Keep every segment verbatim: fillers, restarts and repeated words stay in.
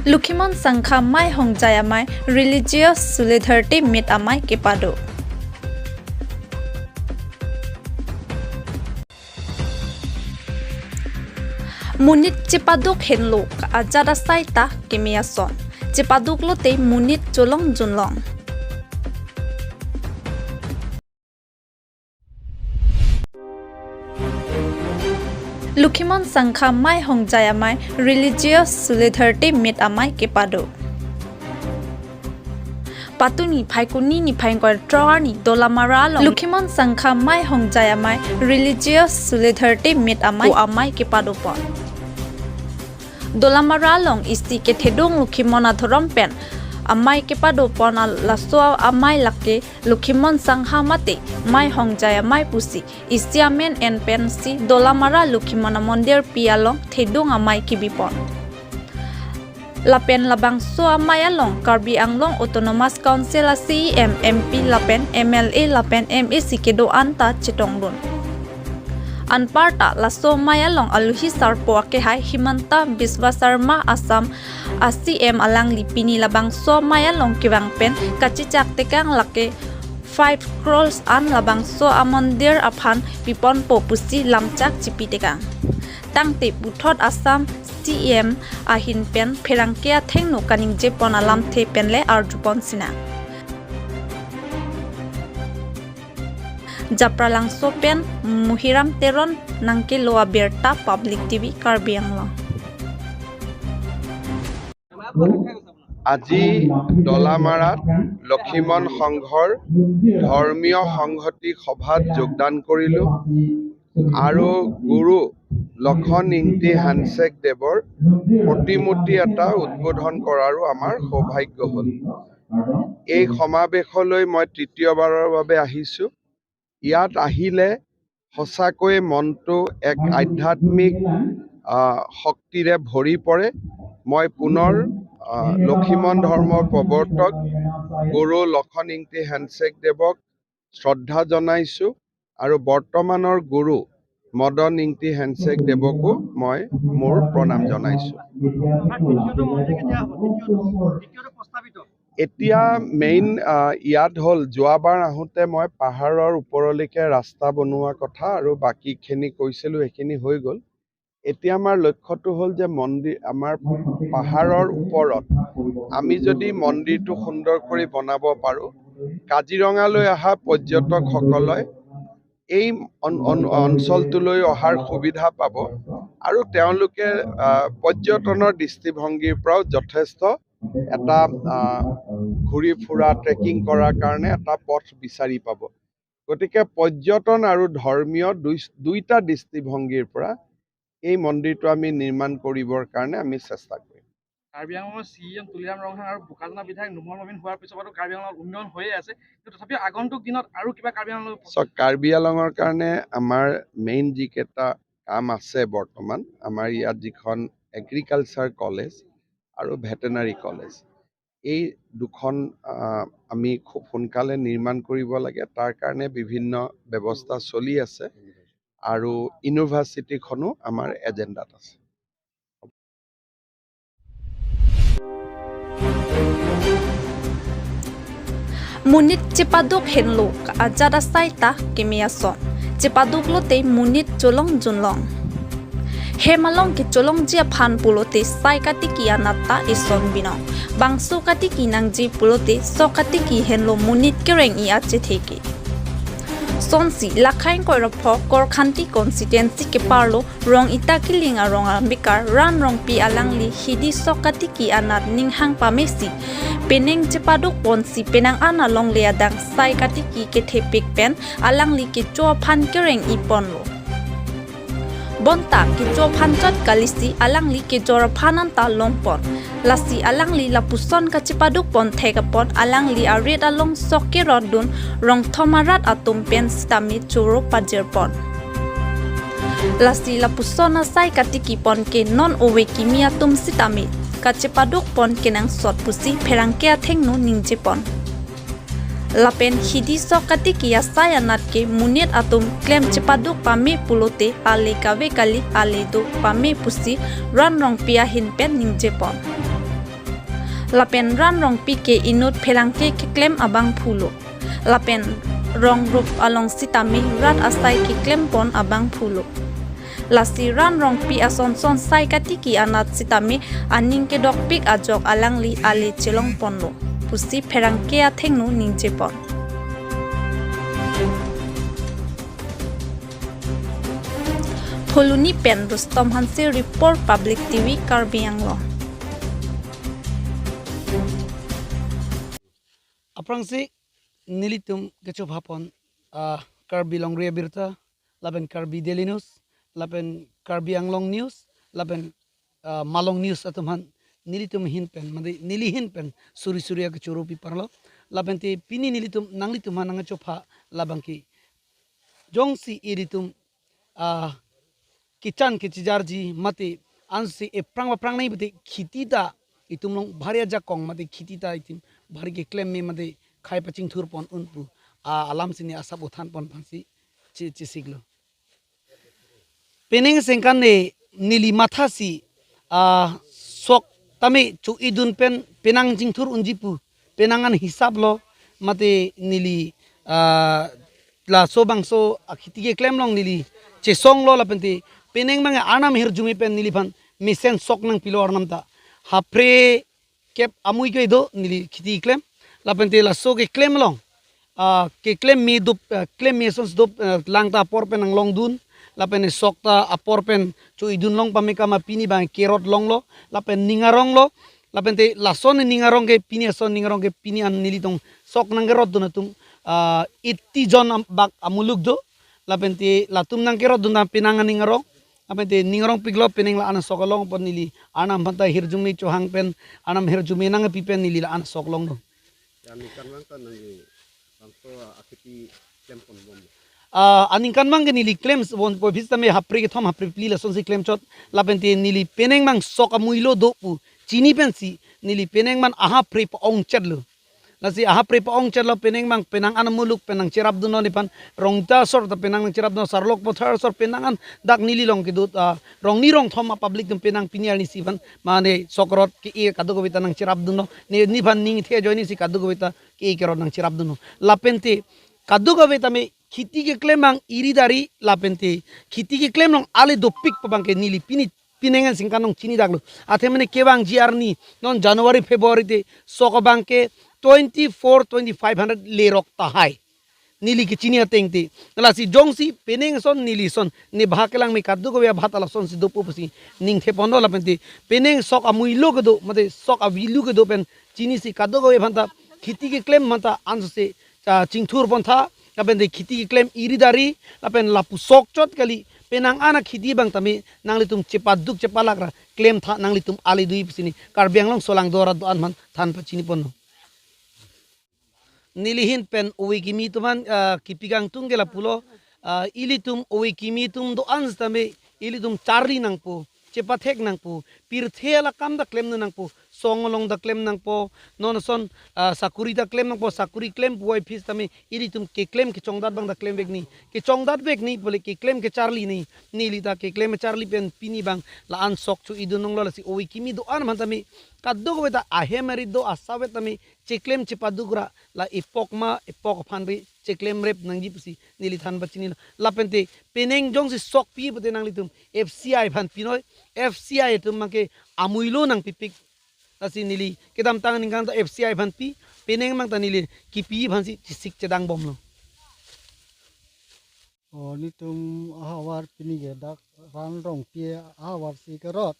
Lokhimon Sangha Mai Hongjai Amei Religious Solidarity Meet Amei kepado. Monit chepaduk henlo ajat asai ta keme ason. Chepaduk lote monit cholong junlong. Lokhimon Sangha Mai Hongjai Amei Religious Solidarity Meet Amei kepado. Patuni Phaikuni niphai ingkoi throk arni Dolamara along Lokhimon Sangha Mai Hongjai Amei Religious Solidarity Meet Amei pu amei kepadopon. Dolamara along isi kethedung Lokhimon adhorom pen amei kepadopon a-, laso amei lake Lokhimon Sangha mate Mai Hongjai Amei pusi isi amen en pensi Dolamara Lokhimon amondir pi along thedung amei kebipon. Lapen labangso amei along Karbi Anglong Autonomous Council a-C E M, M P lapen M L A lapen M A C kedo-an ta chetongdun. Anparta laso amei along aluhi sarpo akehai Himanta Biswa Sarma Assam a-C E M alangli pini labangso amei along kevang pen kachechak tekang lake five crores an labangso amondir aphan piponpo pusi lamchak chipi tekang. Tangte puthot Assam C E M ahin pen pherangke athengno kaningjepon alamthe penle arjupon sinang. Japralangso pen Muhiram Teron nangkelo abirta Public T V Karbi Anglong. আজি ডলামাৰাত লক্ষীমন সংঘৰ ধৰ্মীয় সংহতি সভাত যোগদান কৰিলো আৰু গুৰু লক্ষণ ইংতি হেনচেক দেৱৰ প্ৰতিমূৰ্তি এটা উদ্বোধন কৰাৰো আমাৰ সৌভাগ্য হ'ল। এই সমাৱেশলৈ মই তৃতীয়বাৰৰ বাবে আহিছো। ইয়াত আহিলে সঁচাকৈ মনটো এক আধ্যাত্মিক, আহ, শক্তিৰে ভৰি পৰে। মই পুনৰ, আহ, লক্ষীমন ধৰ্মৰ প্ৰৱৰ্তক গুৰু লক্ষণ ইংতি হেনচেক দেৱক শ্ৰদ্ধা জনাইছো আৰু বৰ্তমানৰ গুৰু মদন ইংতি হেনচেক দেৱকো মই মোৰ প্ৰণাম জনাইছো। এতিয়া মেইন, আহ, ইয়াত হ'ল, যোৱাবাৰ আহোঁতে মই পাহাৰৰ ওপৰলৈকে ৰাস্তা বনোৱা কথা আৰু বাকীখিনি কৈছিলোঁ, সেইখিনি হৈ গ'ল। এতিয়া আমাৰ লক্ষ্যটো হ'ল যে মন্দিৰ, আমাৰ পাহাৰৰ ওপৰত আমি যদি মন্দিৰটো সুন্দৰ কৰি বনাব পাৰোঁ, কাজিৰঙালৈ অহা পৰ্যটকসকলে এই অন-, অন-, অঞ্চলটোলৈ অহাৰ সুবিধা পাব আৰু তেওঁলোকে, আহ, পৰ্যটনৰ দৃষ্টিভংগীৰ পৰাও যথেষ্ট এটা, আহ, ঘূৰি ফুৰা, ট্ৰেকিং কৰাৰ কাৰণে এটা পথ বিচাৰি পাব। গতিকে পৰ্যটন আৰু ধৰ্মীয় দুই, দুইটা দৃষ্টিভংগীৰ পৰা এই মন্দিৰটো আমি নিৰ্মাণ কৰিবৰ কাৰণে আমি চেষ্টা কৰিম। কাৰ্বি আংলঙৰ চি ই এম তুলিৰাম ৰংহাং আৰু বোকাজানৰ বিধায়ক নুমল মমিন হোৱাৰ পিছৰ পৰাতো কাৰ্বি আংলঙত উন্নয়ন হৈয়ে আছে, কিন্তু তথাপিও আগন্তুক দিনত আৰু কিবা কাৰ্বি আংলঙৰ চাওক, কাৰ্বি আংলঙৰ কাৰণে আমাৰ মেইন যিকেইটা কাম আছে বৰ্তমান, আমাৰ ইয়াত যিখন এগ্ৰিকালচাৰ কলেজ আৰু ভেটেনাৰী কলেজ, এই দুখন, আহ, আমি খুব সোনকালে নিৰ্মাণ কৰিব লাগে। তাৰ কাৰণে বিভিন্ন ব্যৱস্থা চলি আছে আৰু ইউনিভাৰ্চিটিখনো আমাৰ এজেণ্ডাত আছে। Monit chepaduk henlo ajat asai ta keme ason. Chepaduk lote monit cholong junlong. Hem along kecholongji aphan pulote sai katiki anat ta eson binong. Bangso katiki nangji pulote sok katiki henlo monit kereng-i achethe ke. Sonsi lakhai ingkoi ra pho Korkanthi constituency keparlo Rong Ita Kiling arong ambikar Ran Rongpi alangli hidi sok katiki anat ninghang pamesi penang chepaduk ponsi penang an alongle adang sai katiki kethepik pen alangli kecho aphan kereng-i ponlo. Bonta kecho aphan chot kalisi alangli kejor aphan anta longpon. Lasi alangli lapuson kachepaduk pon thek apot alangli arit along sok kerot dun rongthom arat atum pen sitame choro pajir pon. Lasi lapuson asai katiki pon ke non ove kimi atum sitame kachepaduk pon kenangsot pusi pherangke athengno ningje pon. Lapen hidi sok katiki asai anat ke monit atum klem chepaduk pame pulote ale kave kali ale do pame pusi Ran Rongpi ahin pen ningje pon. Lapen Ran Rongpi ke inut pherangke keklem abangphulo. Lapen rong rup along sitame rat asai keklem pon abangphulo. Lasi Ran Rongpi asonson sai katiki anat sitame aning kedokpik ajok alangli ale chelong ponlo pusi pherangke athengno ningje pon. Phuloni pen Rustom Hanse report, Public T V Karbi Anglong. Aphrangsi nelitum kechopha pon, ah, Karbi Longri Abirta, lapen Karbi Daily News, lapen Karbi Anglong News, lapen, ah, Malong News atum aphan nelitum ahin pen, mate neli ahin pen suri suri akechoro pi parlo. Lapen te pini nelitum nanglitum aphan nangchopha labangke, jongsi ilitum, ah, kechan kechijarji mate ansi ephrang aphrang nai pute kheti ta itum along bhari ajakong mate kheti ta itum bhari keklem me mate khai pachingthur pon un pu, ah, alam si ne asap uthan pon aphansi che-, chesiklo. Penang sengkan ne neli mathasi, ah, sok tame cho-idun pen penang chingthur unji pu penang an hisap lo, mate neli, ah, laso bangso akheti keklem along neli chesong lo lapen te penang abang arnam hirjume pen neliphan mesen sok nangpilo arnam ta. Haphre kep amui ke do neli kheti keklem. Lapen te laso keklem along, ah, keklem me dop, ah, klem me asonsi dop, ah, lang ta apor pen nanglongdun. Lapen sok ta apor pen cho-idun long pame kama pini abang kerot longlo. Lapen ning arong lo. Lapen te lason ning arong ke pini ason ning arong ke pini an nelitum sok nangkerotdun atum, ah, eighty jon am-, bak amuluk do. Lapen te latum nangkerotdun ta penang aning arong. Lapen te ning arongpiklo penang la-an sok along pon neli arnam aphan ta hirjume chohang pen arnam hirjume nangpi pen neli la-an sok longlo. Ya, aningkan abang ta nangli bangso akheti klem pon bom. Ah, aningkan abang ke neli klem pon pu aphi sitame haphre kethom haphre phli lasonsi klemchot. Lapen te neli penang abang sok amuilo do pu chini pensi neli penang abang ahaphre pa-ongchet lo. Lasi ahaphre pa-ongchet lo penang abang penang an amuluk pen nangcherapdunlo nephan Rongta asor ta penang nangcherapdunlo, Sarlok Pathar asor penang an dak neli along kedo, ah, rongni rongthom a-public atum penang pini arnisi aphan mane sok rot ke-e kadokave ta nangcherapdunlo. Ne nephan ning the ajoinesi kadokave ta ke-e kerot nangcherapdunlo. Lapen te kadokave tame kheti keklem abang iri dari lapen te kheti keklem along ale dopik pu abang ke neli pini penang an sengkan along chini daklo. Athe mane kevangji arni non January February te sok abang ke twenty four, twenty five hundred lerok tahai. Neli kechini ateng te. Lasi jongsi penang ason neli ason ne bhag kelang me kadokave abhat alasonsi dopo pusi ningthe ponlo lapen te penang sok amuilo kedo mate sok avilu kedo pen chinisi kadokave aphan ta kheti keklem aphan ta ansose, ah, chingthur pon tha, lapen te kheti keklem iri dari, lapen lapu sok chot kali, penang an akheti abang tame nanglitum chepaduk chepalak ra klem tha nanglitum ale dui pusi ne Karbi Anglong solangdo arat do-an aphan than pachini ponlo. Neli ahin pen ove kimi atum aphan, ah, kipi kangtung ke lapulo, ah, ilitum ove kimi atum do-an sitame ilitum charli nangpo, chepathek nangpo, pirthe alakam ta klemdun nangpo, song along ta klem nangpo, non ason, ah, sakuri ta klem nangpo, sakuri klem puvoiphit tame ilitum keklem kechongdat abang ta klemvek ni, kechongdatvek ni pule keklem kecharli ni, neli ta keklem kecharli pen pini abang la-an sok cho-idun longlo. Lasi ove kimi do-an aphan tame kadokave ta ahem arit do asavet tame cheklem chepaduk ra la epok ma epok aphan ri cheklem rep nangji pusi neli than pachinilo. Lapen te penang jongsi sok pi pute nanglitum F C I aphan pinoi, F C I atum abang ke amuilo nangpipik. Lasi neli kedamtang aningkan ta F C I aphan pi, penang abang ta neli kipi aphansi chesik chedang bomlo. O, netum ahavar pini ke dak Ran Rongpi ahavar si kerot.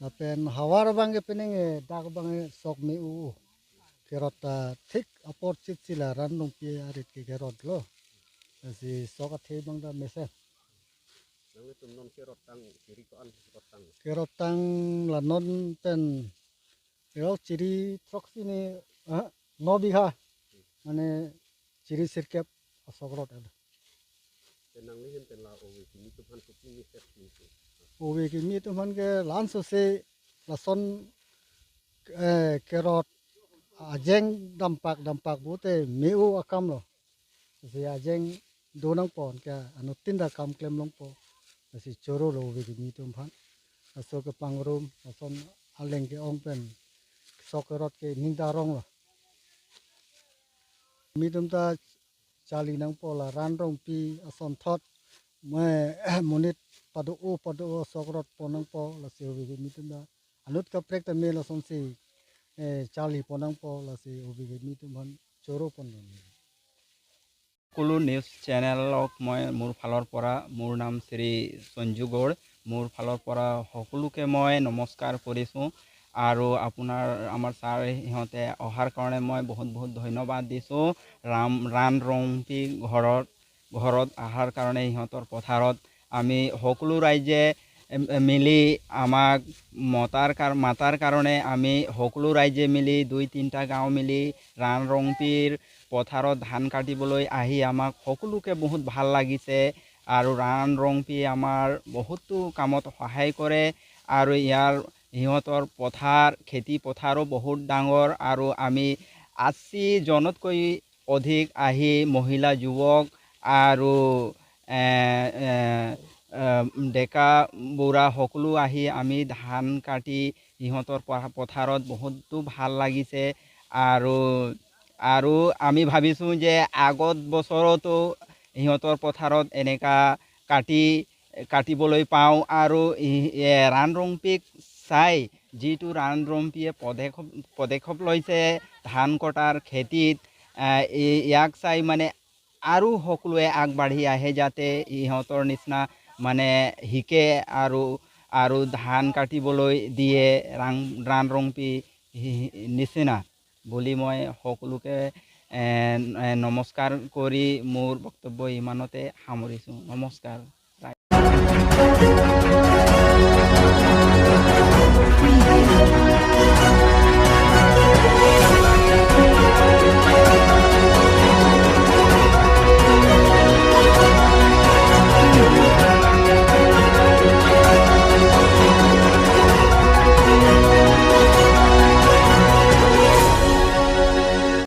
Lapen havar abang ke penang ke dak abang ke sok me-u. Kerot ta thik apor chit si la Ran Rongpi arit ke kerot lo. Lasi sok athe abang ta mesen. Nanglitum non kerot tang chiri ko-an kerot tang? Kerot tang la non pen kerot chiri throksi ne, ah, no bigha. Mane chiri sirkep asok rot ada. Te nangli ahin pen la ove kimi atum aphan kopi message pinpo? Ove kimi atum aphan ke la-ansose lason, eh, kerot ajeng dampak dampak pute me-u akam lo. Si ajeng do nangpo, anke anuttin ta kam klem longpo. Si choro lo ove kimi atum aphan. Laso kepangrum, lason aleng ke-ong pen sok erot ke ning darong lo. Mitum ta charli nangpo la Ran Rongpi asonthot, me, monit pado-o pado-o sok rot pon nangpo, lasi hobi ke mitum ta anut kaprek ta me lasonsi, eh, charli pon nangpo, lasi hobi ke mitum aphan choro pon nang. সকলো নিউজ চেনেলক মই মোৰ ফালৰ পৰা, মোৰ নাম শ্ৰী সঞ্জু গড়, মোৰ ফালৰ পৰা সকলোকে মই নমস্কাৰ কৰিছোঁ। আৰু আপোনাৰ, আমাৰ ছাৰ সিহঁতে অহাৰ কাৰণে মই বহুত বহুত ধন্যবাদ দিছোঁ। ৰাম, ৰাণ ৰংপি ঘৰত, ঘৰত অহাৰ কাৰণে সিহঁতৰ পথাৰত আমি সকলো ৰাইজে, এম, এম, মিলি আমাক মতাৰ কাৰ-, মাতাৰ কাৰণে আমি সকলো ৰাইজে মিলি দুই তিনিটা গাঁও মিলি ৰাণ ৰংপিৰ পথাৰত ধান কাটিবলৈ আহি আমাক সকলোকে বহুত ভাল লাগিছে। আৰু ৰাণ ৰংপিয়ে আমাৰ বহুতো কামত সহায় কৰে। আৰু ইয়াৰ সিহঁতৰ পথাৰ, খেতি পথাৰো বহুত ডাঙৰ। আৰু আমি আশী জনতকৈ অধিক আহি মহিলা, যুৱক আৰু, এ, এ, এ, ডেকা বুঢ়া সকলো আহি আমি ধান কাটি সিহঁতৰ পথা-, পথাৰত বহুতো ভাল লাগিছে। আৰু, আৰু আমি ভাবিছোঁ যে আগত বছৰতো সিহঁতৰ পথাৰত এনেকা কাটি, কাটিবলৈ পাওঁ। আৰু ই-, এ, ৰাণ ৰংপিক চাই, যিটো ৰাণ ৰংপিয়ে পদক্ষেপ, পদক্ষেপ লৈছে ধান কটাৰ খেতিত, এ, ই-, ইয়াক চাই মানে আৰু সকলোৱে আগবাঢ়ি আহে, যাতে ইহঁতৰ নিচিনা মানে শিকে আৰু, আৰু ধান কাটিবলৈ দিয়ে ৰাং-, ৰাণ ৰংপি হি-, হি-, নিচিনা বুলি মই সকলোকে, এ, এ, নমস্কাৰ কৰি মোৰ বক্তব্য ইমানতে সামৰিছোঁ। নমস্কাৰ।